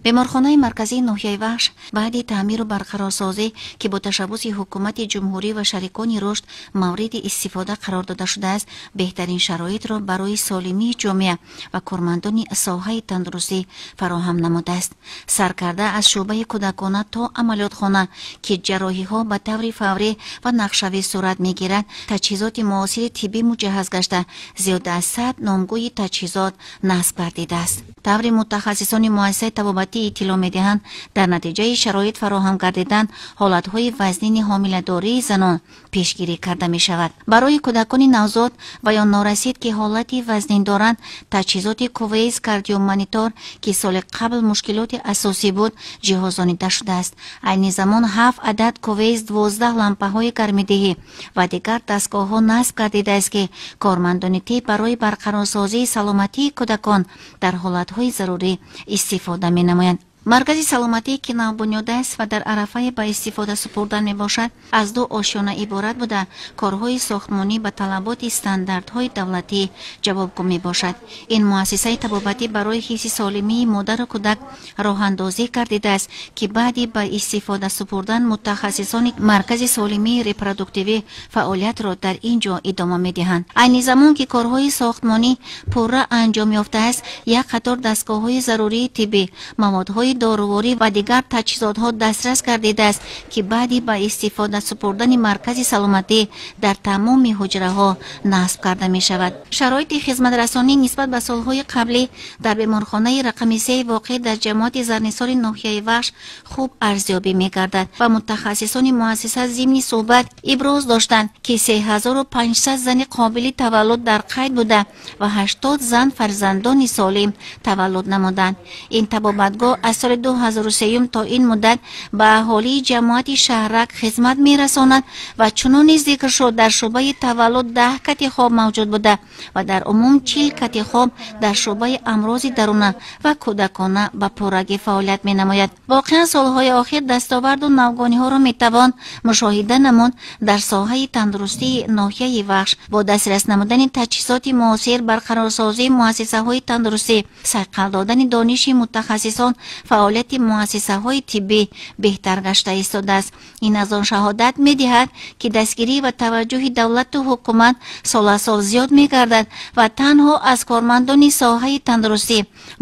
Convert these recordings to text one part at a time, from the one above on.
Беморхонаи марказии ноҳияи Вахш баъди таъмиру барқарорсозӣ, ки бо ташаббуси ҳукумати ҷумҳурӣ ва шарикони рушд мавриди истифода қарор дода шудааст, беҳтарин шароитро барои солимии ҷомеа ва кормандони соҳаи тандурустӣ фароҳам намудааст. Саркарда аз шӯъбаи кӯдакона то амалиётхона, ки ҷарроҳиҳо ба таври фаврӣ ва нақшавӣ сурат мегирад, таҷҳизоти муосири тиббӣ муҷаҳҳаз гашта, зиёда аз 100 номгӯи таҷҳизот насб гардидааст. Таври мутахассисони муассисаи табобатӣ иттилоъ медиҳанд, дар натиҷаи шароит фароҳам гардидан ҳолатҳои вазнини ҳомиладории занон пешгирӣ карда мешавад. Барои кӯдакони навзод ва ё норасид, ки ҳолати вазнин доранд, таҷҳизоти кувейз кардиомонитор, ки соли қабл мушкилоти асосӣ буд, ҷиҳозонида шудааст. Айни замон 7 адад кувейз, 12 лампаҳои гармидиҳӣ ва дигар дастгоҳҳо насб гардидааст, ки кормандони тиб барои барқарорсозии саломатии кӯдакон дар ҳолатҳои зарурӣ истифода менамоянд. Маркази саломатӣ, ки навбунёдааст ва дар арафаи ба истифода супурдан мебошад, аз 2 ошёна иборат буда, корҳои сохтмонӣ ба талаботи стандартҳои давлатӣ ҷавобгӯ мебошад. Ин муассисаи табобатӣ барои ҳифзи солимии модару кӯдак роҳандозӣ гардидааст, ки баъди ба истифода супурдан мутахассисони маркази солимии репродуктивӣ фаъолиятро дар ин ҷо идома медиҳанд. Айни замон, ки корҳои сохтмонӣ пурра анҷом ёфтааст, як қатор дастгоҳҳои зарурии тиббӣ, маводҳои доруворӣ ва дигар таҷҳизотҳо дастрас гардидааст, ки баъди ба истифода супурдани маркази саломатӣ дар тамоми ҳуҷраҳо насб карда мешавад. Шароити хизматрасонӣ нисбат ба солҳои қаблӣ дар беморхонаи рақами 3 воқеъ дар ҷамоати Зарнисори ноҳияи Вахш хуб арзёбӣ мегардад ва мутахассисони муассиса зимни суҳбат иброз доштанд, ки 3500 зани қобили таваллуд дар қайд буда ва 80 зан фарзандони солим таваллуд намуданд. Ин табобатгоҳ аз соли 2003 то ин муддат ба аҳолии ҷамоати шаҳрак хизмат мерасонад ва чунон низ зикр шуд, дар шӯъбаи таваллуд 10 кати хоб мавҷуд буда ва дар умум 40 кати хоб дар шӯъбаи амрози даруна ва кӯдакона ба пуррагӣ фаъолият менамояд. Воқеан, солҳои охир дастоварду навгониҳоро метавон мушоҳида намуд дар соҳаи тандурустии ноҳияи Вахш. Бо дастрас намудани таҷҳизоти муосир, барқарорсозии муассисаҳои тандурустӣ, сайқал додани дониши мутахассисон, фаъолияти муассисаҳои тиббӣ беҳтар гашта истодааст. Ин аз он шаҳодат медиҳад, ки дастгирӣ ва таваҷҷӯҳи давлату ҳукумат сол аз сол зиёд мегардад ва танҳо аз кормандони соҳаи тандурустӣ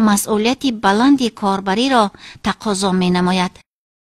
масъулияти баланди корбариро тақозо менамояд.